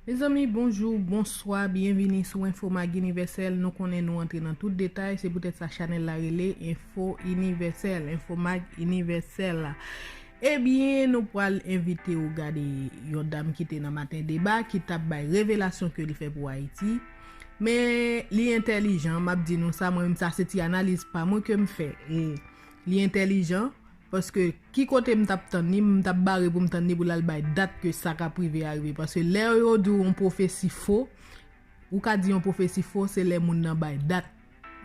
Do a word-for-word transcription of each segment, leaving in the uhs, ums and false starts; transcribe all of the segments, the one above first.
Mezanmi, bonjou, bonswa, byenvini sou Enfo Mag Inivèsèl. Nou konnen nou antre nan tout detay, se poutèt sa chanèl la rele Enfo Inivèsèl, Enfo Mag Inivèsèl. Ebyen, nou pral envite w gade yon dam ki te nan Maten Deba, ki t ap bay revelasyon ke l fè pou Ayiti. Men, li entèlijan, m ap di nou sa, mwen menm sa se ti analiz pa mwen ke m fè. E li entèlijan, paske ki kote m t ap tann li, m t ap bare pou m tann li pou l al bay dat ke sa k ap rive a rive. Paske lè yo di w yon pwofesi fo, ou ka di yon pwofesi fo, se lè moun nan bay dat.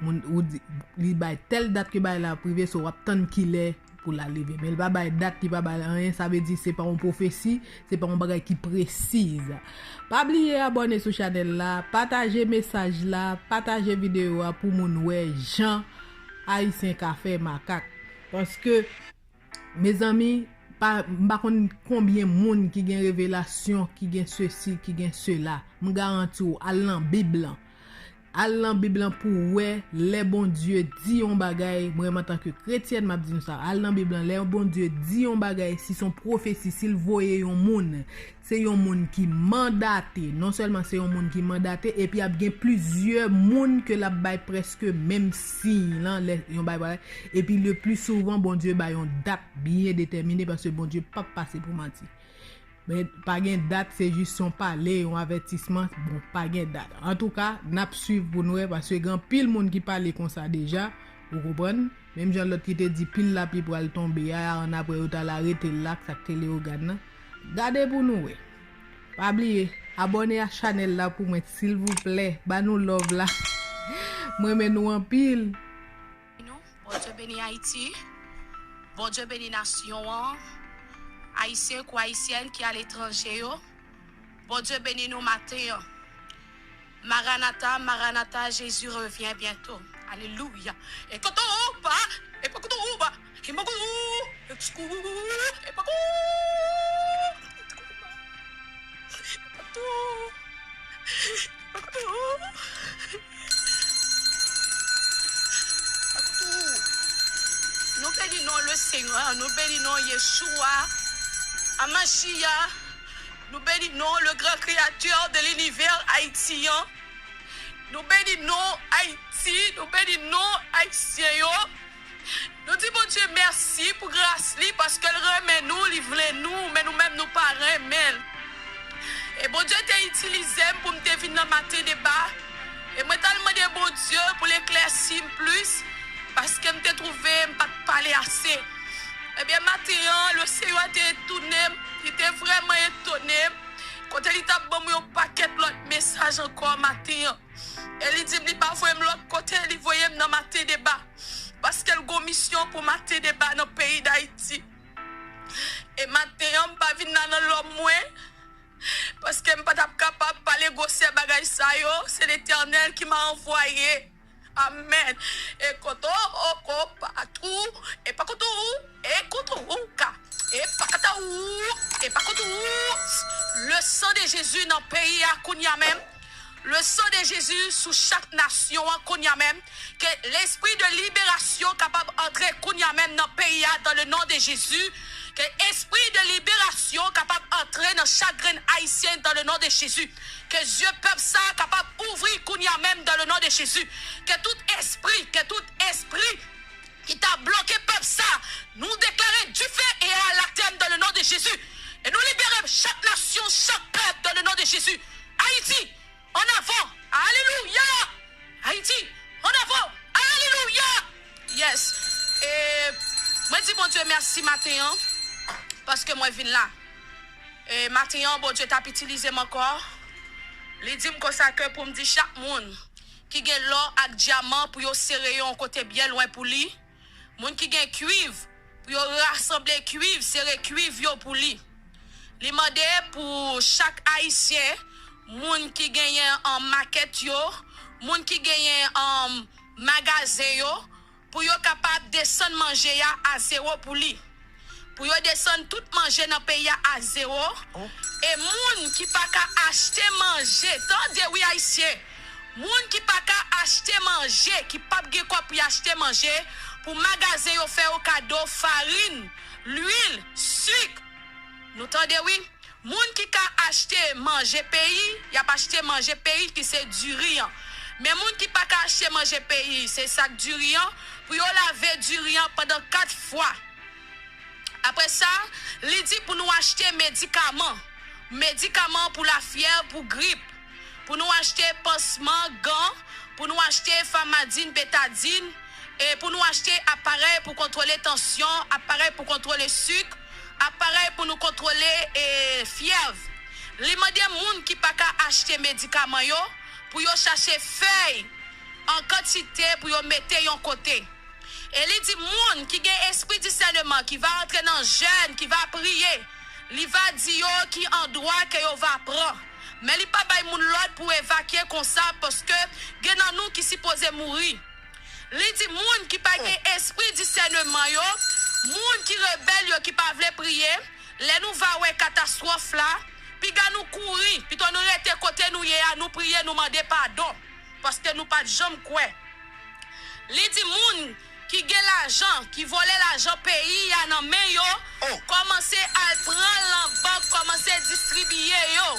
Moun, ou di, li bay tèl dat ke bagay la ap rive, so w ap tann kilè pou l al rive. Men l pa bay dat, li pa bay anyen, sa vle di se pa yon pwofesi, se pa yon bagay ki presiz. Pa bliye abòne sou chanèl la, pataje mesaj la, pataje videyo a pou moun wè jan Ayisyen ka fè makak. Paske, mezanmi, pa, m pa konn konbyen moun ki gen revelasyon, ki gen sesi, ki gen sela. M garanti w, al nan Bib lan. Al nan Bib lan pou w wè, lè Bondye di yon bagay, mwen menm antanke kretyèn, m ap di nou sa, al nan Bib lan, lè Bondye di yon bagay, si se yon pwofesi, si l voye yon moun, se yon moun ki mandate, non sèlman se yon moun ki mandate, epi ap gen plizyè moun ke l ap bay prèske menm siy lan, lè yon bagay parèt, epi le pli souvan, Bondye bay yon dat byen detèmine, paske Bondye p ap pase pou manti. Men pa gen dat, se jis yon pale, yon avètisman, bon, pa gen dat. Antouka, n ap swiv pou n wè, paske gen anpil moun ki pale konsa deja, ou konprann? Menm jan lòt ki te di pil lapli pral tonbe a, annapre yo t al arete l la, ak sa k te Leyogàn nan. Gade pou nou wè. Pa bliye, abòne a chanèl la pou mwen, silvouplè. Ba nou love la. M renmen nou anpil. Nou, Bondye beni Ayiti. Bondye beni nasyon an. Ayisyen kou Ayisyèn ki aletranje yo. Bondye beni nou maten an. Maranata, Maranata, Jésus revient bientôt. Alelouya. Ekoto pa, epakoto pa, imakoto, eksku, epako, epakoto, epakoto. Nou beni non le Seigneur, nou beni non Yeshua, Amashia, nou beni non le grand créateur de l'univers haïtien. Nou beni non Ayiti, nou beni non Ayisyen yo. Nou di Bondye mèsi pou gras li, paske l renmen nou, li vle nou, men nou menm nou pa renmen l. E Bondye te itilize m pou m te vin nan Maten Deba. E mwen t al mande Bondye pou l eklèsi m plis, paske m te twouve m pa t pale ase. Ebyen, maten an, le Seyè te etone m, li te vrèman etone m, kote li t ap ban m yon pakèt lòt mesaj ankò maten an. E li di m li pa voye m lòt kote, li voye m nan Maten Deba. Paske l gon misyon pou Maten Deba nan peyi Dayiti. E maten an, m pa vin la nan lòm mwen, paske m pa t ap kapab pale gwosè bagay sa yo. Se Letènèl ki m a anvwaye. Amèn. E koto, oko, patou, e pa koto, e koto, ka. E pa kata ou, e pa koto ou. Le sang de Jésus nan peyi a kounye a menm. Le sang de Jésus sou chak nasyon an kounye a menm. Ke lespri de liberasyon kapab antre kounye a menm nan peyi a, dans le nom de Jésus. Ke espri de liberasyon kapab antre nan chak grenn Ayisyen, dans le nom de Jésus. Ke zye pèp sa a kapab ouvri kounye a menm, dans le nom de Jésus. Ke tout espri, ke tout espri ki ta bloke pèp sa, nou deklare dife e anatèm dans le nom de Jésus. E nou libere chak nasyon, chak pèp dans le nom de Jésus. Ayiti, an avan. Alelouya. Ayiti, an avan. Alelouya. Yes. E mwen di Bondye mèsi maten an, paske mwen vin la. E maten an, Bondye t ap itilize m ankò. Li di m konsa ke pou m di chak moun ki gen lò ak dyaman pou yo sere yo yon kote byen lwen pou li. Moun ki gen kwiv, pou yo rasanble kwiv, sere kwiv yo pou li. Li mande pou chak Ayisyen, moun ki genyen, um, makèt yo, moun ki genyen, um, magazen yo, pou yo kapab desann manje a a zewo pou li. Pou yo desann tout manje nan peyi a a zewo. E moun ki pa ka achte manje, tande wi Ayisyen, moun ki pa ka achte manje, ki p ap gen kòb pou y achte manje, pou magazen yo fè yo kado farin, lwil, sik. Nou tande wi. Moun ki ka achte manje peyi, y ap achte manje peyi ki se diri an. Men moun ki pa ka achte manje peyi, se sak diri an, pou yo lave diri an pandan kat fwa. Apre sa, li di pou nou achte medikaman. Medikaman pou lafyèv, pou grip. Pou nou achte pansman, gan, pou nou achte famadin, betadin, e pou nou achte aparèy pou kontwole tansyon, aparèy pou kontwole sik, aparèy pou nou kontwole, e, fyèv. Li mande moun ki pa ka achte medikaman yo pou yo chache fèy an kantite pou yo mete yon kote. E li di moun ki gen espri disèneman, ki va antre nan jèn, ki va priye, li va di yo ki andwa ke yo va pran. Men li pa bay moun lòd pou evakye konsa, paske gen nan nou ki sipoze mouri. Li di moun ki pa gen espri disèneman yo, moun ki rebèl yo, ki pa vle priye, lè nou va wè katastwòf la, piga nou kouri, pito nou rete kote nou ye a, nou priye, nou mande padon, paske nou pa t janm kwè. Li di moun ki gen lajan, ki vòlè lajan peyi a nan men yo, kòmanse al pran l nan bank, kòmanse distribiye yo.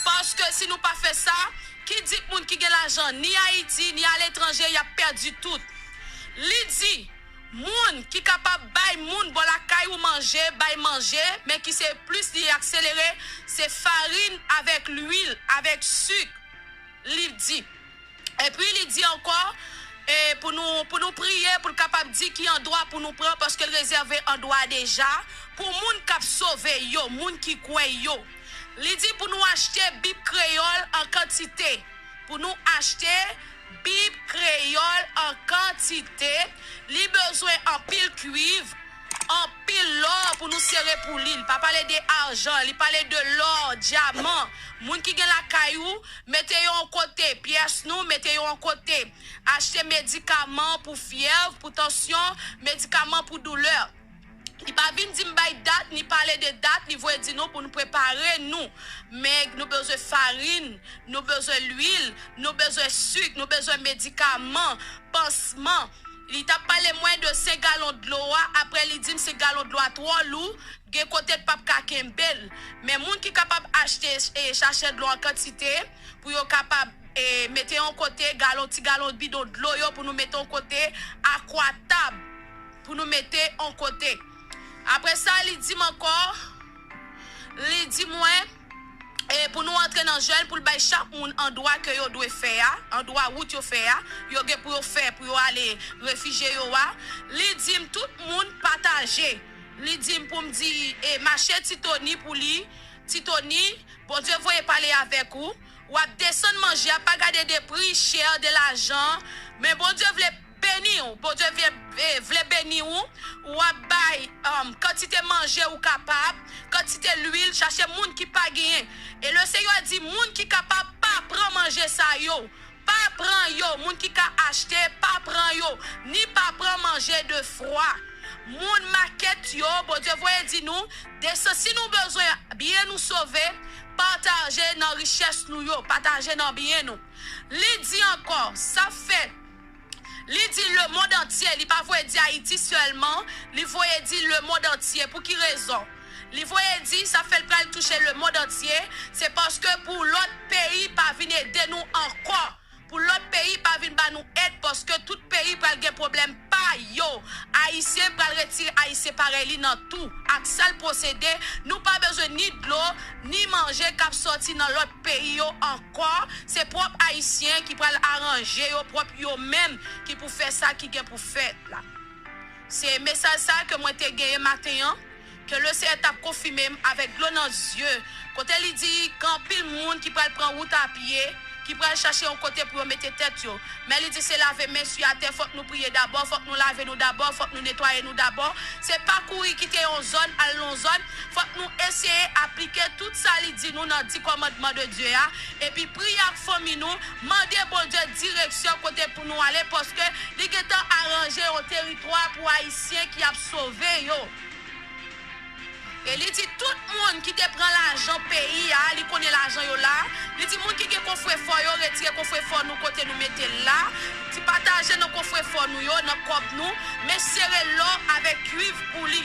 Paske si nou pa fè sa, ki di moun ki gen lajan ni Ayiti, ni aletranje, y ap pèdi tout. Li di, moun ki kapab bay moun bò lakay ou manje, bay manje, men ki se plis li akselere, se farin avèk lwil, avèk sik, li di. Epi li di ankò, e, pou nou, pou nou priye, pou l kapab di ki andwa pou nou pran, paske l rezève andwa deja pou moun k ap sove yo, moun ki kwè yo. Li di pou nou achte Bib kreyòl an kantite. Pou nou achte Bib kreyòl an kantite, li bezwen anpil kwiv, anpil lò pou nou sere pou li. Li pa pale de ajan, li pale de lò, dyaman. Moun ki gen lakay ou, mete yo yon kote, pyès nou, mete yo yon kote. Achte medikaman pou fyèv, pou tansyon, medikaman pou doulè. Li pa vin di m bay dat, ni pale de dat, li voye di nou pou nou prepare nou. Men nou bezwen farin, nou bezwen lwil, nou bezwen sik, nou bezwen medikaman, pansman. Li t ap pale mwen de senk galon dlo a, apre li di m senk galon dlo a twò lou, gen kote l p ap ka kenbe l. Men moun ki kapab achte, e, sachè dlo an kantite, pou yo kapab, e, mete yon kote galon, ti galon bidon dlo yo pou nou mete yon kote, akwatab pou nou mete yon kote. Apre sa, li di m ankò, li di mwen, e, pou nou antre nan jèn, pou l bay chak moun andwa ke yo dwe fè a, andwa wout yo fè a, yo gen pou yo fè, pou yo ale refijye yo a. Li di m tout moun pataje. Li di m pou m di, e, mache Titoni pou li, Titoni, Bondye voye pale avèk ou. W ap desann manje a, pa gade de pri chè, de lajan. Men Bondye vle beni w. Bondye vle, e, vle beni w. W ap bay, um, kantite manje ou kapab, kantite lwil, chache moun ki pa genyen. E Lesenyè di, moun ki kapab pa pran manje sa yo. Pa pran yo, moun ki ka achte, pa pran yo, ni pa pran manje de fwa. Moun makèt yo, Bondye voye di nou, desann, si nou bezwen byen nou sove, pataje nan richès nou yo, pataje nan byen nou. Li di ankò, sa fè, li di lemonn antye, li pa voye di Ayiti sèlman, li voye di lemonn antye. Pou ki rezon? Li voye di, sa fè l pral touche lemonn antye, se paske pou lòt peyi pa vin ede nou ankò. Pou lòt peyi pa vin ba nou èd, paske tout peyi pral gen pwoblèm pa yo. Ayisyen pral retire Ayisyen parèy li nan tou. Ak sa l posede, nou pa bezwen ni dlo, ni manje k ap sòti nan lòt peyi yo ankò. Se pwòp Ayisyen ki pral aranje yo pwòp yo menm ki pou fè sa ki gen pou fèt la. Se mesaj sa ke mwen te genyen maten an, ke Lesenyè t ap konfime m avèk dlo nan zye, kote li di gen anpil moun ki pral pran wout a pye, ki pral chache yon kote pou yo mete tèt yo. Men li di se lave men sou atè, fòk nou priye dabò, fòk nou lave nou dabò, fòk nou netwaye nou dabò. Se pa kouri kite yon zòn, al nan yon zòn, fòk nou eseye aplike tout sa li di nou nan Di Kòmandman de Dye a, epi priye ak fanmi nou, mande Bondye direksyon kote pou nou ale, paske li gentan aranje yon teritwa pou Ayisyen ki ap sove yo. E li di tout moun ki te pran lajan peyi a, li konnen lajan yo la. Li di moun ki gen kofrefò yo, retire kofrefò nou kote nou mete l la. Li di pataje nan kofrefò nou yo, nan kòb nou, men sere lò avèk kwiv pou li.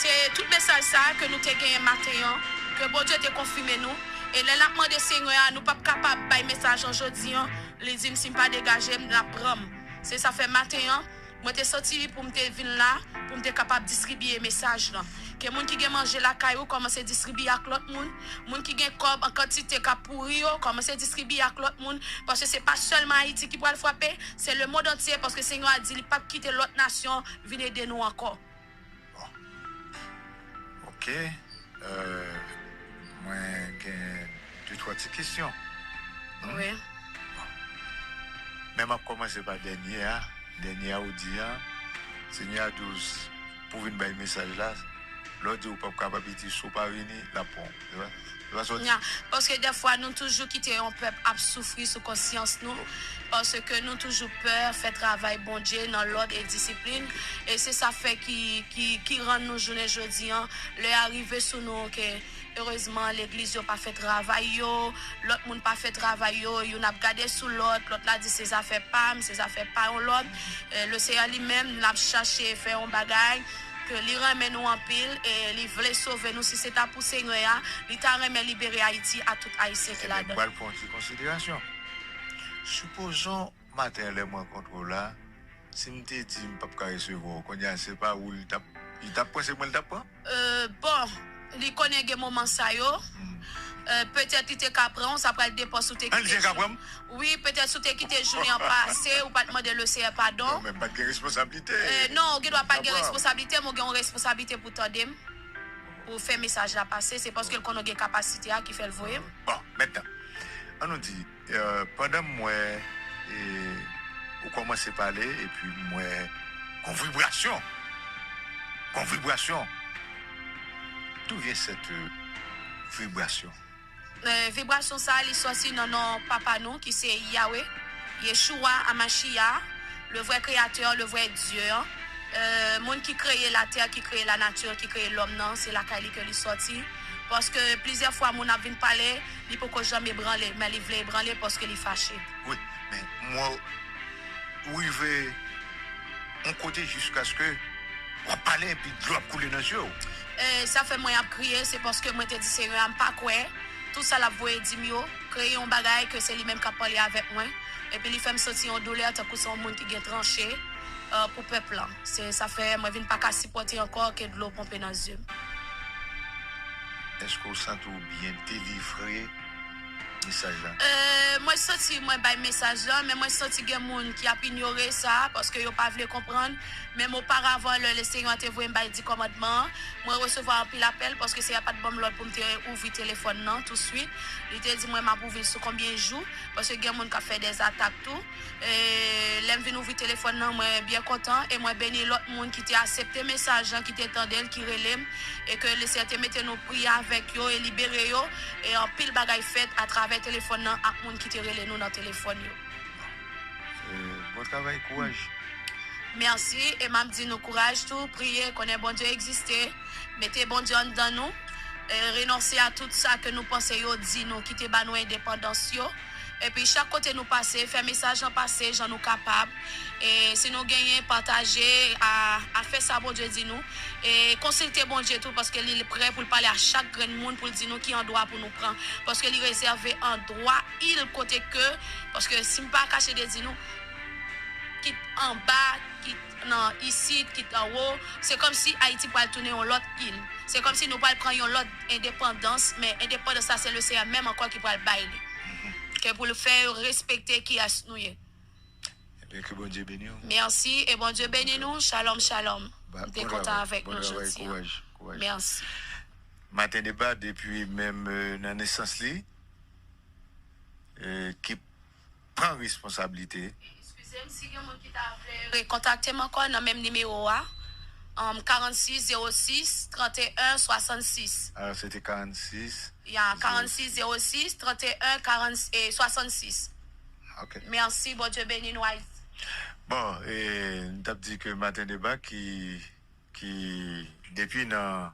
Se tout mesaj sa a ke nou te genyen maten an, ke Bondye te konfime nou. E lè n ap mande Senyè a, nou p ap kapab bay mesaj an jodi an, li di m si m pa degaje m, l ap pran m. Se sa fè maten an, mwen te santi pou m te vin la, pou m te kapab distribye mesaj lan. Ke moun ki gen manje lakay ou, kòmanse distribye ak lòt moun. Moun ki gen kòb an kantite k ap pouri yo, kòmanse distribye ak lòt moun. Paske se pa sèlman Ayiti ki pral frape, se lemonn antye, paske Senyè a di li p ap kite lòt nasyon vin ede nou ankò. Bon. Ok. Euh, mwen gen de twa ti kesyon. Hmm? Wi. Bon. Men m ap kòmanse pa dènye a. Dènye a ou di an, Senyè a di w s- pou vin bay mesaj la, lè w di ou p ap kapab, li di si w pa vini, l ap pran w. Se pa, se pa sa w di? Nya, paske dèfwa nou toujou kite yon pèp ap soufri sou konsyans nou, paske nou toujou pè fè travay Bondye nan lòd e disiplin, e se sa fè ki, ki, ki rann nou jounen jodi an, lè a rive sou nou ke erezman legliz yo pa fè travay yo, lòt moun pa fè travay yo, youn ap gade sou lòt, lòt la di se zafè pa m, se zafè pa yon lòt. E, Leseyè li menm, l ap chache fè yon bagay ke li renmen nou anpil e li vle sove nou. Si se ta pou Senyè a, li ta renmen libere Ayiti a tout Ayisyen ki ladan. Ebyen, m pral pran yon ti konsiderasyon. Sipozon maten an lè m rankontre w la, si m te di m p ap ka resevwa w, kounye a se pa ou li t ap, li t ap pran, se mwen li t ap pran? Euh, bon, li konnen gen moman sa yo. Hmm. Euh, petèt li te ka pran w, sa pral depann si w te kite jou. Ah, li te ka pran m? Wi, petèt si w te kite jounen an pase, ou pa t mande Leseyè padon. Non, men m pa t gen responsablite. Euh, non, ou gen dwa pa t gen responsablite, men w gen yon responsablite pou tande m, pou fè mesaj la pase. Se paske l konnen w gen kapasite a ki fè l voye m. Bon, mentnan, an nou di, euh, pandan m wè, e, ou kòmanse pale, epi m wè gon vibrasyon. Gon vibrasyon. D'où vient cette, euh, vibration? Euh, vibrasyon sa a, li sòti nan non Papa nou, ki se Yahweh, Yeshua Hamashiach, le vrai créateur, le vrai Dieu, hein. Euh, moun ki kreye latè, ki kreye lanati, ki kreye lòm nan, se lakay li ke li sòti. Paske plizyè fwa moun ap vin pale, li poko janm ebranle, men li vle ebranle paske li fache. Wi, men mwen, ou rive yon kote jiskaske w ap pale epi dlo ap koule nan zye w. E sa fè mwen ap kriye, se paske mwen te di Senyè a, m pa kwè tout sa l ap voye di m yo, kreye yon bagay ke se li menm k ap pale avèk mwen. Epi li fè m santi yon doulè tankou se yon moun ki gen tranche, euh, pou pèp lan. Se sa fè mwen vin pa ka sipòte ankò ke dlo ponpe nan zye m. Èske w santi w byen delivre mesaj la? Euh, mwen santi mwen bay mesaj la, men mwen santi gen moun ki ap inyore sa, paske yo pa vle konprann. Menm oparavan, lè Lesenyè te voye m bay Di Kòmandman an, mwen resevwa anpil apèl, paske Senyè a pa t ban m lòd pou m te ouvri telefòn nan touswit. Li te di mwen m ap ouvri l sou konbyen jou, paske gen moun k ap fè dèzatak tou. E lè m vin ouvri telefòn nan, mwen byen kontan e mwen beni lòt moun ki te aksepte mesaj lan, ki te tande l, ki rele m, e ke Lesenyè te mete nou priye avèk yo e libere yo, e anpil bagay fèt atravè telefòn nan ak moun ki te rele nou nan telefòn yo. E, bon travay, kouraj. Mèsi, e m ap di nou kouraj tou, priye, konnen Bondye egziste, mete Bondye anndan nou, e renonse a tout sa ke nou panse yo di nou, ki te ba nou endepandans yo. Epi chak kote nou pase, fè mesaj lan pase jan nou kapab. E si nou genyen, pataje, a, a fè sa Bondye di nou. E konsilte Bondye tou, paske li prè pou l pale a chak grenn moun, pou l di nou ki andwa pou nou pran. Paske li rezève andwa il kote ke, paske si m pa kache de di nou, kit anba, kit nan isit, kit anwo, se kòmsi Ayiti pral tounen yon lòt il. Se kòmsi nou pral pran yon lòt endepandans, men endepandans sa se Lesenyè menm ankò ki pral bay li. Ke pou l fè yo respekte kiyès nou ye. Ebyen, ke Bondye beni w. Mèsi, e Bondye beni nou. Shalom, shalom. M te kontan avèk nou jodi a. Bon travay, kouraj, kouraj. Mèsi. Maten Deba, depi menm, euh, nan nesans li, euh, ki pran responsablite. Eskize m, si gen moun ki ta vle rekontakte m ankò nan menm nimewo a, um, karannsis zewo sis, tranteyen, swasannsis. Alò, se te karannsis. Ya, karannsis zewo sis, tranteyen, karant, e swasannsis. Ok. Mèsi, Bondye beni nou, Ayiti. Bon, e, n t ap di ke Maten Deba ki, ki depi nan